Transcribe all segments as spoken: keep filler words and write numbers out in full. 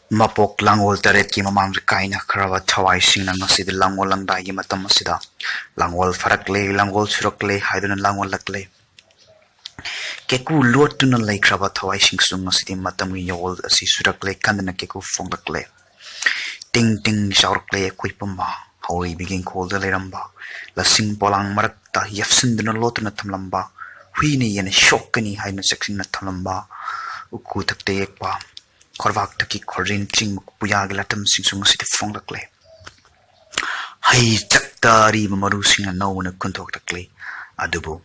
ꯃꯄꯣꯛ ꯂꯥꯡꯒꯣꯜ ꯇꯔꯦꯠꯀꯤ ꯃꯃꯥꯡꯗ ꯀꯥꯏꯅꯈ꯭ꯔꯕ ꯊꯋꯥꯏꯁꯤꯡꯅ ꯉꯁꯤꯗꯤ ꯂꯥꯡꯒꯣꯜ ꯂꯪꯗꯥꯏꯒꯤ ꯃꯇꯝ ꯑꯁꯤꯗ ꯂꯥꯡꯒꯣꯜ ꯐꯔꯛꯂꯦ, ꯂꯥꯡꯒꯣꯜ ꯁꯨꯔꯛꯂꯦ ꯍꯥꯏꯗꯨꯅ ꯂꯥꯡꯒꯣꯜꯂꯛꯂꯦ꯫ ꯀꯦꯀꯨ ꯂꯣꯠꯇꯨꯅ ꯂꯩꯈ꯭ꯔꯕ ꯊꯋꯥꯏꯁꯤꯡꯁꯨ ꯉꯁꯤꯗꯤ ꯃꯇꯝꯒꯤ ꯌꯥꯋꯣꯜ ꯑꯁꯤ ꯁꯨꯔꯛꯂꯦ, ꯀꯟꯗꯅ ꯀꯦꯀꯨ ꯐꯣꯡꯂꯛꯂꯦ꯫ ꯇꯤꯡ ꯇꯤꯡ ꯆꯥꯎꯔꯛꯂꯦ ꯑꯩꯈꯣꯏ ꯄꯨꯝꯕ꯫ ꯍꯧꯔꯤꯕꯒꯤ ꯏꯪꯈꯣꯜꯗ ꯂꯩꯔꯝꯕ, ꯂꯁꯤꯡ ꯄꯣꯂꯥꯡ ꯃꯔꯛꯇ ꯌꯦꯞꯁꯤꯟꯗꯨꯅ ꯂꯣꯠꯇꯨꯅ ꯊꯝꯂꯝꯕ, ꯍꯨꯏꯅ ꯌꯦꯟꯅ ꯁꯣꯛꯀꯅꯤ ꯍꯥꯏꯗꯨꯅ ꯆꯦꯛꯁꯤꯟꯅ ꯊꯝꯂꯝꯕ, ꯎꯀꯨ ꯊꯛꯇ ꯌꯦꯛꯄ, ꯈꯣꯔꯕꯥꯛꯇꯒꯤ ꯈꯣꯔꯖꯤꯟ ꯆꯤꯡꯕ ꯄꯨꯌꯥꯒꯤ ꯂꯥꯇꯝꯁꯤꯡꯁꯨ ꯉꯁꯤꯗꯤ ꯐꯣꯡꯂꯛꯂꯦ꯫ ꯍꯩ ꯆꯛꯇ ꯑꯔꯤꯕ ꯃꯔꯨꯁꯤꯡꯅ ꯅꯧꯅ ꯀꯨꯟꯊꯣꯛꯂꯛꯂꯤ꯫ ꯑꯗꯨꯕꯨ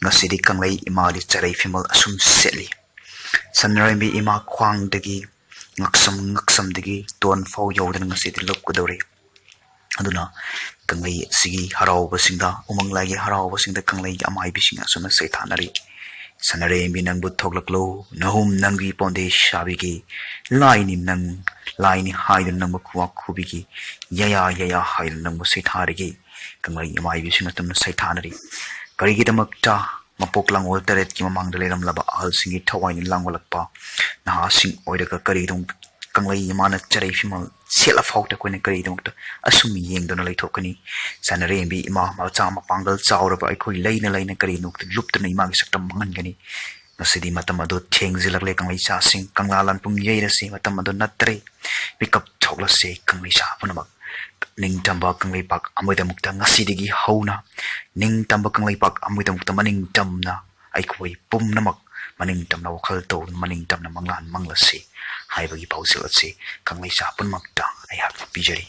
ꯉꯁꯤꯗꯤ ꯀꯪꯂꯩ ꯏꯃꯥꯗꯤ ꯆꯔꯩ ꯐꯤꯃꯜ ꯑꯁꯨꯝ ꯁꯦꯠꯂꯤ꯫ ꯁꯅꯥꯔꯦꯝꯕꯤ ꯏꯃꯥ ꯈ꯭ꯋꯥꯡꯗꯒꯤ ꯉꯛꯁꯝ, ꯉꯛꯁꯝꯗꯒꯤ ꯇꯣꯟ ꯐꯥꯎ ꯌꯧꯗꯅ ꯉꯁꯤꯗꯤ ꯂꯨꯞꯀꯗꯧꯔꯤ꯫ ꯑꯗꯨꯅ ꯀꯪꯂꯩ ꯑꯁꯤꯒꯤ ꯍꯔꯥꯎꯕꯁꯤꯡꯗ, ꯎꯃꯪ ꯂꯥꯏꯒꯤ ꯍꯔꯥꯎꯕꯁꯤꯡꯗ ꯀꯪꯂꯩꯒꯤ ꯑꯃꯥꯏꯕꯤꯁꯤꯡ ꯑꯁꯨꯝꯅ ꯁꯩꯊꯥꯅꯔꯤ꯫ ꯁꯅꯥꯔꯦꯝꯕꯤ ꯅꯪꯕꯨ ꯊꯣꯛꯂꯛꯂꯣ, ꯅꯍꯨꯝ ꯅꯪꯒꯤ ꯄꯣꯟꯗꯦ ꯁꯥꯕꯤꯒꯦ꯫ ꯂꯥꯏꯅꯤ ꯅꯪ, ꯂꯥꯏꯅꯤ ꯍꯥꯏꯗꯨꯅ ꯅꯪꯕꯨ ꯈꯨꯋꯥ ꯈꯨꯕꯤꯒꯦ꯫ ꯌꯥꯌꯥ ꯌꯥꯌꯥ ꯍꯥꯏꯗꯨꯅ ꯅꯪꯕꯨ ꯁꯩꯊꯥꯔꯤꯒꯦ꯫ ꯀꯪꯂꯩ ꯑꯃꯥꯏꯕꯤꯁꯤꯡ ꯑꯁꯨꯝꯅ ꯁꯩꯊꯥꯅꯔꯤ꯫ ꯀꯔꯤꯒꯤꯗꯃꯛꯇ ꯃꯄꯣꯛ ꯂꯥꯡꯒꯣꯜ ꯇꯔꯦꯠꯀꯤ ꯃꯃꯥꯡꯗ ꯂꯩꯔꯝꯂꯕ ꯑꯍꯜꯁꯤꯡꯒꯤ ꯊꯋꯥꯏꯅ ꯂꯥꯡꯒꯣꯜꯂꯛꯄ ꯅꯍꯥꯁꯤꯡ ꯑꯣꯏꯔꯒ ꯀꯔꯤꯒꯤꯗꯃꯛꯇ ꯀꯪꯂꯩ ꯏꯃꯥꯅ ꯆꯔꯩ ꯐꯤꯃꯜ ꯁꯦꯠꯂ ꯐꯥꯎꯗ ꯑꯩꯈꯣꯏꯅ ꯀꯔꯤꯒꯤꯗꯃꯛꯇ ꯑꯁꯨꯝ ꯌꯦꯡꯗꯨꯅ ꯂꯩꯊꯣꯛꯀꯅꯤ? ꯁꯅꯥꯔꯦꯝꯕꯤ ꯏꯃꯥ ꯃꯆꯥ ꯃꯄꯥꯡꯒꯜ ꯆꯥꯎꯔꯕ ꯑꯩꯈꯣꯏ ꯂꯩꯅ ꯂꯩꯅ ꯀꯔꯤꯒꯤꯗꯃꯛꯇ ꯂꯨꯞꯇꯨꯅ ꯏꯃꯥꯒꯤ ꯁꯛꯇꯝ ꯃꯥꯡꯍꯟꯒꯅꯤ? ꯉꯁꯤꯗꯤ ꯃꯇꯝ ꯑꯗꯨ ꯊꯦꯡꯖꯤꯜꯂꯛꯂꯦ ꯀꯪꯂꯩ ꯏꯆꯥꯁꯤꯡ, ꯀꯪꯂꯥ ꯂꯥꯟꯄꯨꯡ ꯌꯩꯔꯁꯤ, ꯃꯇꯝ ꯑꯗꯨ ꯅꯠꯇꯔꯦ꯫ ꯃꯤꯀꯞ ꯊꯣꯛꯂꯁꯤ ꯀꯪꯂꯩ ꯏꯆꯥ ꯄꯨꯝꯅꯃꯛ꯫ ꯅꯤꯡꯇꯝꯕ ꯀꯪꯂꯩꯄꯥꯛ ꯑꯃꯒꯤꯗꯃꯛꯇ ꯉꯁꯤꯗꯒꯤ ꯍꯧꯅ ꯅꯤꯡꯇꯝꯕ ꯀꯪꯂꯩꯄꯥꯛ ꯑꯃꯒꯤꯗꯃꯛꯇ ꯃꯅꯤꯡ ꯇꯝꯅ ꯑꯩꯈꯣꯏ ꯄꯨꯝꯅꯃꯛ ꯃꯅꯤꯡ ꯇꯝꯅ ꯋꯥꯈꯜ ꯇꯧꯗꯨꯅ ꯃꯅꯤꯡ ꯇꯝꯅ ꯃꯪꯂꯥꯟ ꯃꯪꯂꯁꯤ ꯍꯥꯏꯕꯒꯤ ꯄꯥꯎꯖꯦꯜ ꯑꯁꯤ ꯀꯪꯂꯩ ꯏꯆꯥ ꯄꯨꯝꯅꯃꯛꯇ ꯑꯩꯍꯥꯛꯅ ꯄꯤꯖꯔꯤ꯫